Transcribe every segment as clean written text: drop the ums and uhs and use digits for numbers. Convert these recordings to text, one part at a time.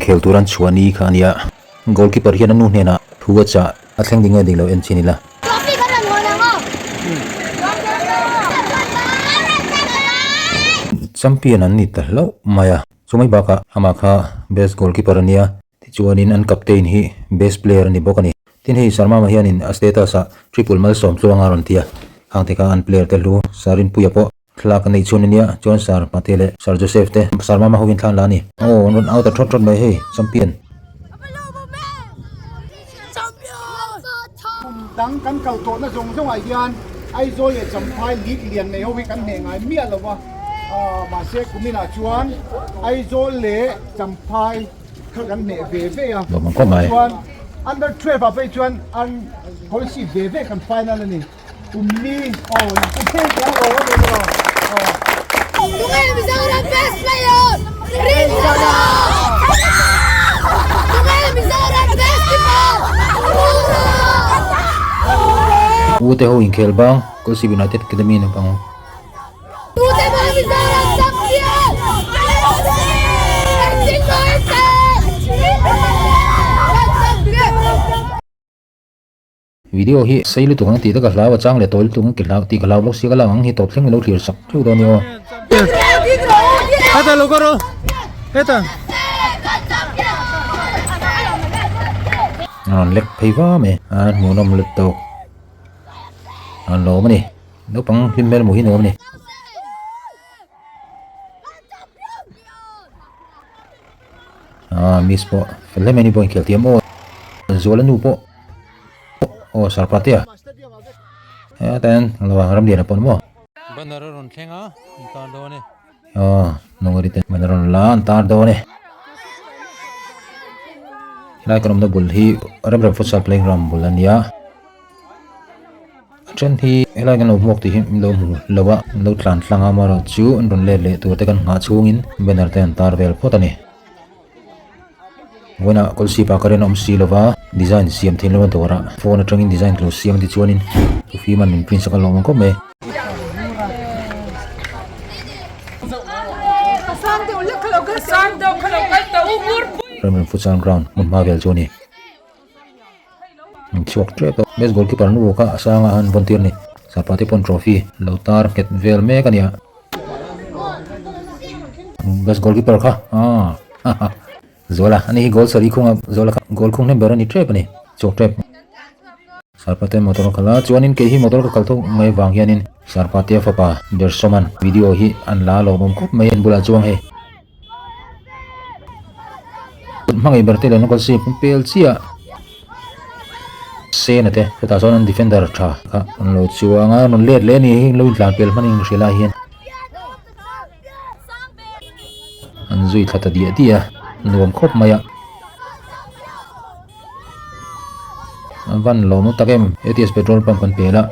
Inkhel tur an chhuah ni kha a nia. Goalkeeper hian a nu hnenah thu a chah a thleng ding nge ding lo en chin ila. Trophy kan rawn hawn ang aw. Champion an ni ta hlauh mai a. Chumai bakah amah kha best goalkeeper a nia. Tichuanin an captain hi best player a ni bawk a ni. Tin hei Sharmama hianin a status ah triple malsawm tluanga a rawn ti a. Khang te kha an player te hlu Sarinpuia pawh Thlalak a neih chhun ania, chuan Sir Mate leh Sir Joseph te Sir Mama hovin thla an la a ni. Aw, an rawn out a thawt thawt mai hei, champion. Kum dang kan kal tawhna zawng zawngah hian Aizawl leh Champhai league lian nei ho hi kan hneh ngai miah lo va, mahse kuminah chuan Aizawl leh Champhai kha kan hneh ve ve a, chuan under 12 ah phei chuan an policy ve ve kan final a ni. Kum li aw kum hei te ang aw ani maw aw. Tunge Mizoram best player Rinchana Tunge Mizoram best keeper Mura U te ho inkhel bang Kolasib United Academy naupang. Tute maw Mizoram champion Engtin maw i che Kan champion. Video hi sei lutuk ang tih te ka hlau a chang leh tawi lutuk ang ki hlau tih ka hlau bawk sia ka lak ang hi tawp thleng ilo thlir sak theuh dawn ni aw. Heta lo ka rawh heta. A rawn lek phei va mai a hmuhnawm lutuk an lawm a ni naupang hlim hmel hmuh hi nuam a ni. Ah miss pawh fel hle mai ni pawh inkhel thiam aw Zuala nu pawh aw Sarpatea heta hian lo a Ramliana pawh ni maw. Banner a rawn thleng a an tar dawn e. Aw Nungari te banner a rawn la a an tar dawn e. Helai kan awmna bul hi Remrem futsal playing ground bul a nia. A then hi helai kan lo hmuak tih hi min lo hmu lo a, an lo tlan tlang a amaherawh chu an rawn let leh tur te kan nghah chhungin banner te an tar vel phawt a ni. Vawiinah kawlsip ah ka ren a awm si lova design siam theih loh a dawrah phone atangin design ka lo siam a tichuanin coffee man min print sak a lawm ang khawp mai. Ramriam futsal ground hmun hma vel chu a ni. An chhuak tep a, best goalkeeper nu kha a sanga an vawn tir a ni. Sapa te pawn trophy lo tar nghet vel mek a nia. Best goalkeeper kha aaa ha ha Zuala ani hi goal sarih khunga Zuala kha goal khung hnem ber a ni tep a ni chhuak tep. Sarpa te motor a kal a chuanin kei hi motor ka kal tho mai vang hianin Sarpa te fapa Dersawman video hi an la lawmawm khawp mai an bulah chuang hei. Hmangaih ber te leh local save an pel chiah Sena te chutah chuan an defender tha kha an lo chuang a rawn let leh a ni hei lo intlan pel hman in hrilh ah hian an zui thla ta diah diah a nuam khawp mai a an van lawm tak em ATS petrol pump kan pel a.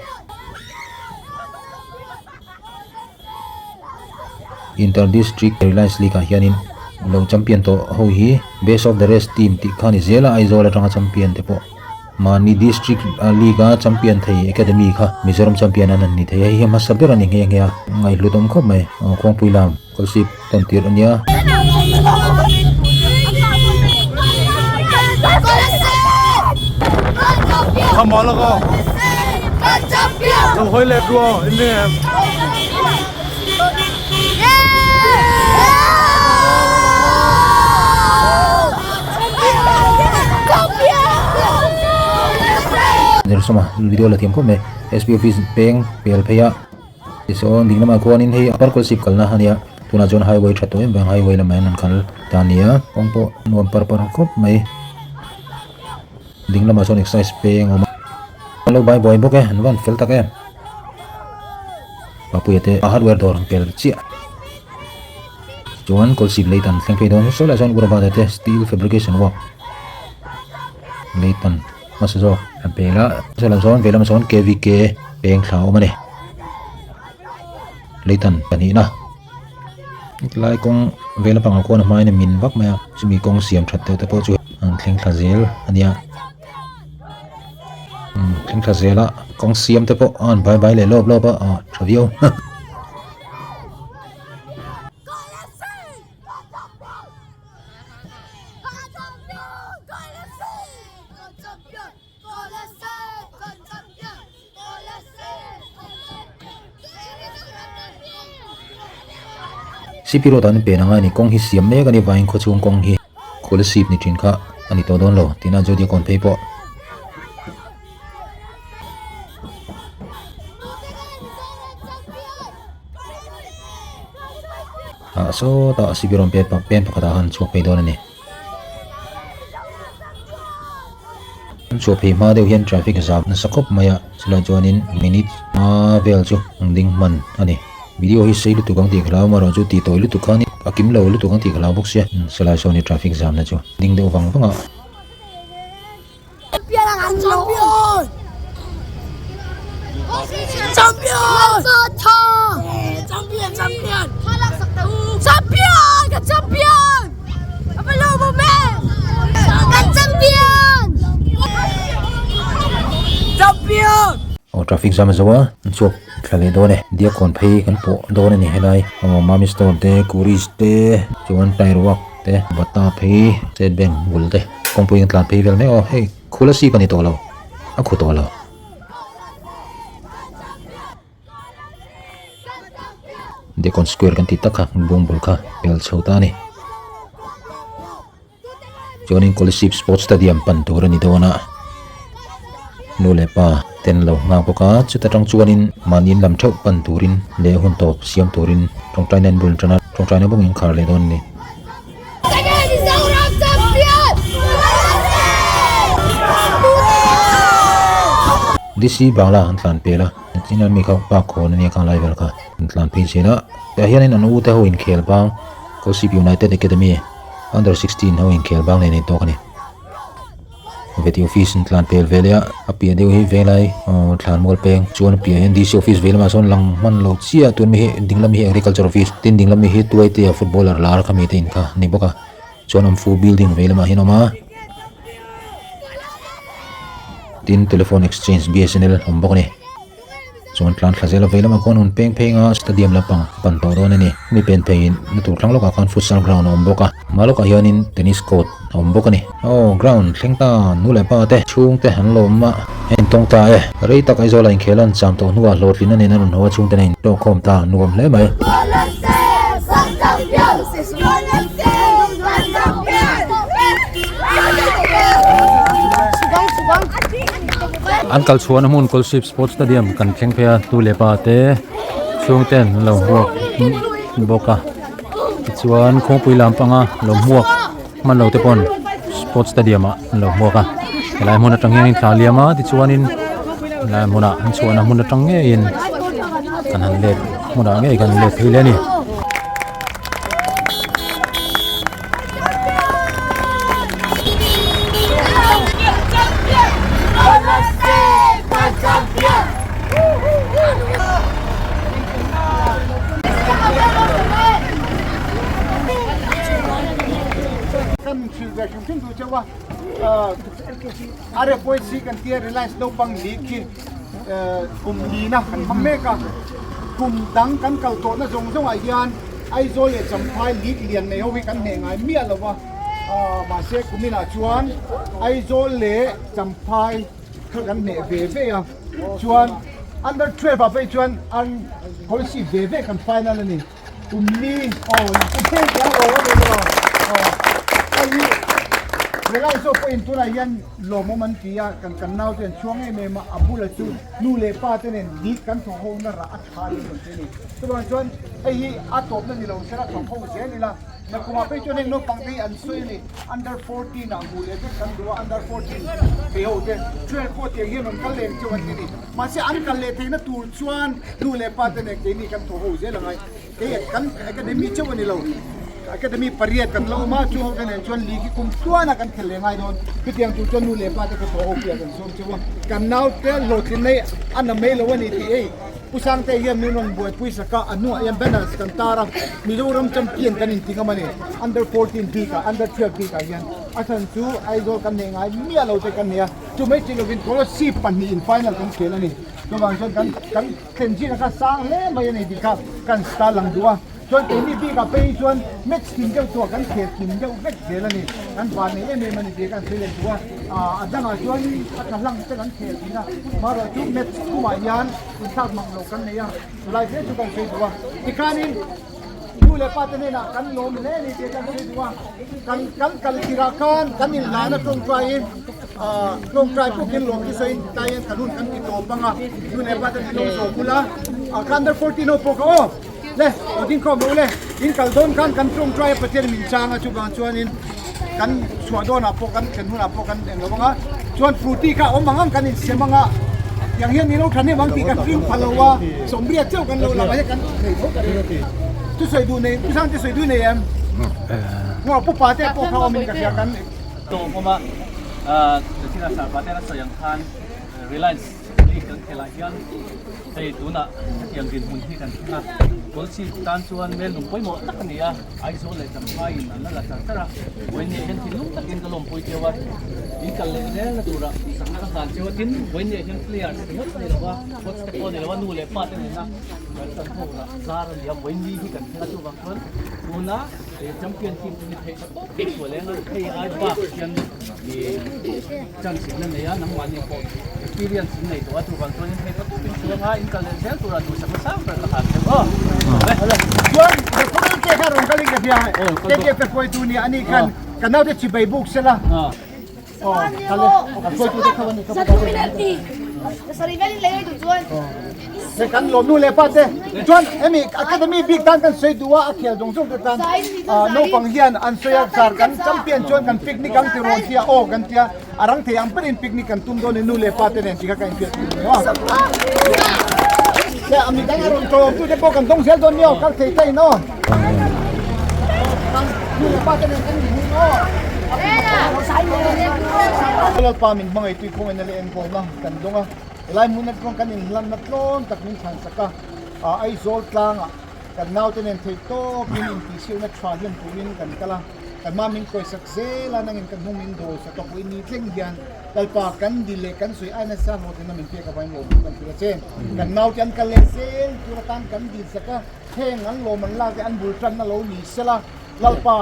Inter District Reliance League ah hianin lo champion tawh ho hi best of the rest team tih kha ni zel a Aizawl atanga champion te pawh mahni district league a champion thei academy kha Mizoram champion an han ni thei a hei hi hmasa ber a ni nghe nghe a ngaihhlut awm khawp mai aw kawngpui lam kawlsip tawn tirh a nia. Sawma video la thiam khawp mai SP office peng pel phei a tichuan ding lamah khuanin hei upper kawlsip kalna a nia tunah chuan highway tha tawh em em highway lamah hian an kal ta a nia kawng pawh nuam par par khawp mai ding lamah chuan exercise peng a awm a. An lo bai buai bawk e, an van fel tak em. Papuia te a hardware dawr an pel chiah. Chuan kawlsip leitan thleng phei dawn sawi lah chuan Urabada te steel fabrication work leitan hmasa zawk an pel a. Sawi lam sawn veilam sawn KVK peng thla a awm a ni. Leitan pahnihna hetlai kawng veilam pangah khuan a hmain a min vak mai a chumi kawng siam that deuh te pawh chu an thleng thla zel a nia. Thleng thla zel a kawng siam te pawh a han bai bai leh lawp lawp a ah tha viau. CP Road ah an pen anga ni kawng hi siam mek a ni vangin khawchhung kawng hi Kolasib ni thin kha a ni tawh dawn lo tina Zodiac kawn phei pawh. Ah sawtah CP Road pen pakhatah khan chhuak phei dawn a ni. An chhuah phei hma deuh hian traffic zam nasa khawp mai a chulai chuanin minute hma vel chu an ding hman a ni video hi sei lutuk ang tih ka hlau amaherawh chu tih tawi lutuk khan a kim lo lutuk ang tih ka hlau bawk sia salai sawn hi traffic zam na chu ding deuh vang vang a. Aw traffic jam a zo a an chhuak thla leh dawn e Diakkawn phei kan pawh dawn a ni helai aw Mami store te Kuriz te chuan tyre work te Bata phei State Bank bul te kawngpui kan tlan phei vel mek aw hei khula sip a ni tawh lo a khu tawh lo. Deacon Square kan tih tak kha bungbul kha pel chho ta a ni. Chuanin Kolasib Sports Stadium pan tur a ni dawn a, nu leh pa ten lo nghak bawk a, chuta tang chuanin mahni in lam theuh pan turin leh hun tawp siam turin tawngtaina an bul tan a, tawngtaina bawkin khar leh dawn a ni. DC Bangla an tlan pel a, tin an mi kha park hawn a nia khang lai vel kha an tlan phei zel a, tah hianin an u te ho inkhel bang Kolasib United Academy Under 16 ho inkhel bang nen a intawk a ni. Veti office an tlan pel ve leh a, a piah deuh hi venglai aw thlan mual peng chuan a piah hian DC office vei lamah sawn lang hman lo chiah tun mi hi ding lam hi agriculture office tin ding lam mi hi tuaite a footballer lar kha mi te in kha a ni bawk a chuan awmfu building vei lamah hian a awm a tin telephone exchange BSNL a awm bawk a ni. Chuan tlan thla zel a vei lamah khuan hun peng phei anga stadium lampang pan tawh dawn a ni. Hemi pen pheiin na tur thlang lawkah khan futsal ground a awm bawk a, hma lawkah hianin tennis court a awm bawk a ni. Aw ground thleng ta nu leh pa te chhungte an lawm a, a intawng ta e. Rei tak Aizawl ah inkhel a an cham tawh hnuah hlawhtlin a nen a rawn haw a chhungte nen a intawk khawm ta nuam hle mai. An kal chhuahna hmun Kolasib Sports Stadium kan thleng phei a tu leh pa te chhung ten an lo hmuak bawk a tichuan khawngpui lam panga lo hmuak hman lo te pawn Sports Stadium ah an lo hmuak a helai hmun atang hian thla a liam a tichuanin helai hmunah an chhuahna hmun atang ngeiin kan han let hmunah ngei kan let phei leh a ni. Kan thil ve hrim hrim duh chauh a RFYC kan tia Reliance naupang league khi kum lina kan hmang mek a kum dang kan kal tawhna zawng zawngah hian Aizawl leh Champhai league lian nei ho hi kan hneh ngai miah lo va, mahse kuminah chuan Aizawl leh Champhai kha kan hneh ve ve a, chuan under 12 ah phei chuan an policy ve ve kan final a ni. Kum li aw hei te a lo a ni lo aw hei hi Reliance zawk pawhin tunah hian lawmawm an ti a kan kan naute an chhuang em em a a bula chu nu leh pa te nen league kan thawk ho na rah a tha a ni rawn ti a ni. Chuvang chuan hei hi a tawpna ni lo sela thawk ho zel ila nakumah phei chuan heng naupang te hi an sawi a ni under 14 ah hmuh leh vek kan duh a under 14 phei ho te 12 pawh tiang hian rawn kal leh ang chauh an ti a ni mahse an kal leh theihna tur chuan nu leh pa te nen keini kan thawk ho zel angai kei kan academy chauh a ni lo academy pariat kan la awm a chu ho te nen chuan league hi kum tluana kan khelh leh ngai dawn chutiang tur chuan nu leh pa te kha thawk ho pia kan sawm chauh a kan naute hlawhtlin mai a na mai lo a ni tih hei Pu Sangte hian min rawn buaipui sak a, a hnuah hian banners kan tar a, Mizoram champion kan inti ngam a ni, under 14 bikah, under 12 bikah hian a chhan chu Aizawl kan neih ngai miah lo te kan nei a, chu mai chi lovin Kolasib pahnihin final kan khel a ni, chuvang chuan kan kan thlen chin a kha sang hle mai a ni tih kha kan star lang duh a. Chuan keini bikah phei hi chuan match kim deuh tawh kan khel kim deuh vek zel a ni. Kan van nei em em a ni tih kan sawi leh duh a. A dangah chuan a tha hlang te kan khel thin a. Marawh chu match thumah hian inthlak mang lo kan nei a, chulai zel chu kan sawi duh a. Tikhanin Nu leh pa te hnenah kan lawm hle a ni tih kan sawi duh a. Kan kan kal tirah khan kan inhlana tawngtaiin tawngtai bawkin lawm chu sawiin tlai hian kan hun kan ti tawp ang a. Nu leh pa te min lo zawm ula. Kha under 14 ho pawh kha aw le aw ding khawm rawh u le. In kal dawn khan kan tawngtai a Pathian min chang a chuvang chuanin kan chhuah dawnah pawh kan thlen hunah pawh kan eng lo ang a. Chuan Frooti kha awm ang ang kan insem ang a. Tiang hian ni lo thahnem ang tih kan ring pha lo a, sawmriat chauh kan lo lam ah hian kan thei tho ka ring. Thusawi duh nei, Pu Sangte sawi duh nei em? Ngaw Pu Pate pawh kha awmin ka hria kan. Tawng awm a, Christina Sarpate a sawi ang khan Reliance League kan khelh ah hian hei tunah hetiang dinhmun hi kan thleng a, Kawlchhip tan chuan mel lung pawimawh tak a ni a, Aizawl leh Champhai in an la la char char a, Vawinia hian thinlung takin ka lawmpui cheu a, in kal leh zel na turah sakna ka hlan cheu a, tin Vawinia hian players ringawt a ni lo a, coach te pawh a ni lo a, nu leh pa te nena kan tan ho lah zar a ni a, Vawinia hi kan thleng a chuvang chuan tuna champion team chu ni theih na tawp hi sual eng a, hei ai bak hian ih chance in la nei a, nangmahni pawh experience in nei tawh a, chuvang chuan in theih na tawp in chuang a, in kal leh zel turah duhsakna sang ber ka hlan cheu aw. Chuan referral te kha rawn kal in ka hria KTF te hruaitu nia ani khan ka naute chibai buk sela aw kal e kan hruaitu te kha ani ka He kan lawm nu leh pa te chuan hemi academy bik tan kan sawi duh a a khel zawng zawng te tan naupang hian an sawi a zar kan champion chuan kan picnic ang ti rawn tia aw kan tia a rang thei ang berin picnic kan tum dawn e nu leh pa te nen tikha ka infiah tir mai aw. Le mi dang a rawn tlawm tu te pawh kan dawng zel dawn nia aw kal thei ta in aw. Nu leh pa te nen kan inhmu aw. Lalpa min hmangaih tui khawngaihna leh enkawlna kan dawng a. Helai hmun atang kan inhlanna tlawn tak min chhan sak a, Aizawl tlangah kan naute nen theih tawpin intihsiakna tha hlen turin kan kal a, kan mah min kawisak zel a, nangin kan hnung min dawl sak a, pawhin ni thleng hian Lalpa kan dil leh kan sawi aina sang rawh tihna min pek avangin lawm chu kan hrilh a che. Kan naute an kal leh zel tur atan kan dil sak a, heng an lawm an lak te an bul tanna lo ni sela, Lalpa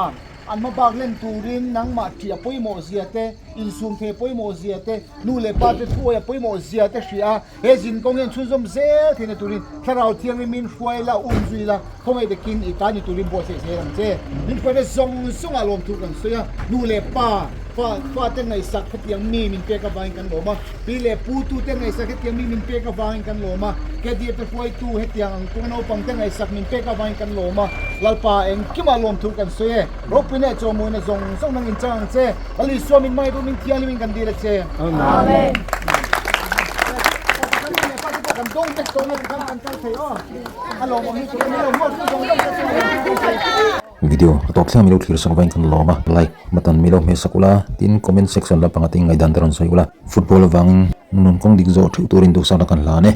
an hmabak len turin nangmah ṭih a pawimawh zia te, insum thei a pawimawh zia te, Nu leh pa te thuawi a pawimawh zia te hria a, he zinkawng hian chhunzawm zel theihna turin Thlarau Thianghlim min hruai la, um zui la, khawngaih takin i ta ni turin buatsaih zel ang che. Min hruaina zawng zawngah lawmthu kan sawi a, nu leh pa, fa, fate ngaihsak hetiang mi min pek avangin kan lawm a, pi leh pu tute ngaihsak hetiang mi min pek avangin kan lawm a, KDF te hruaitu hetiang ang kawng naupang te ngaihsak min pek avangin kan lawm a, Lalpa engkimah lawmthu kan sawi e. Ropui leh chawmawina zawng zawng nang in chang ang che. Lal Isua min hmangaih duh min thianghlim in kan dil a che. Amen. Video a tawp thleng milo thlir sak vain kan lawm a, like button milo hmeh sak ula, tin comment section lampanga te in ngaihdan te rawn sawi ula, football avangin nun kawng dik zawh theuh turin duhsakna kan hlan e.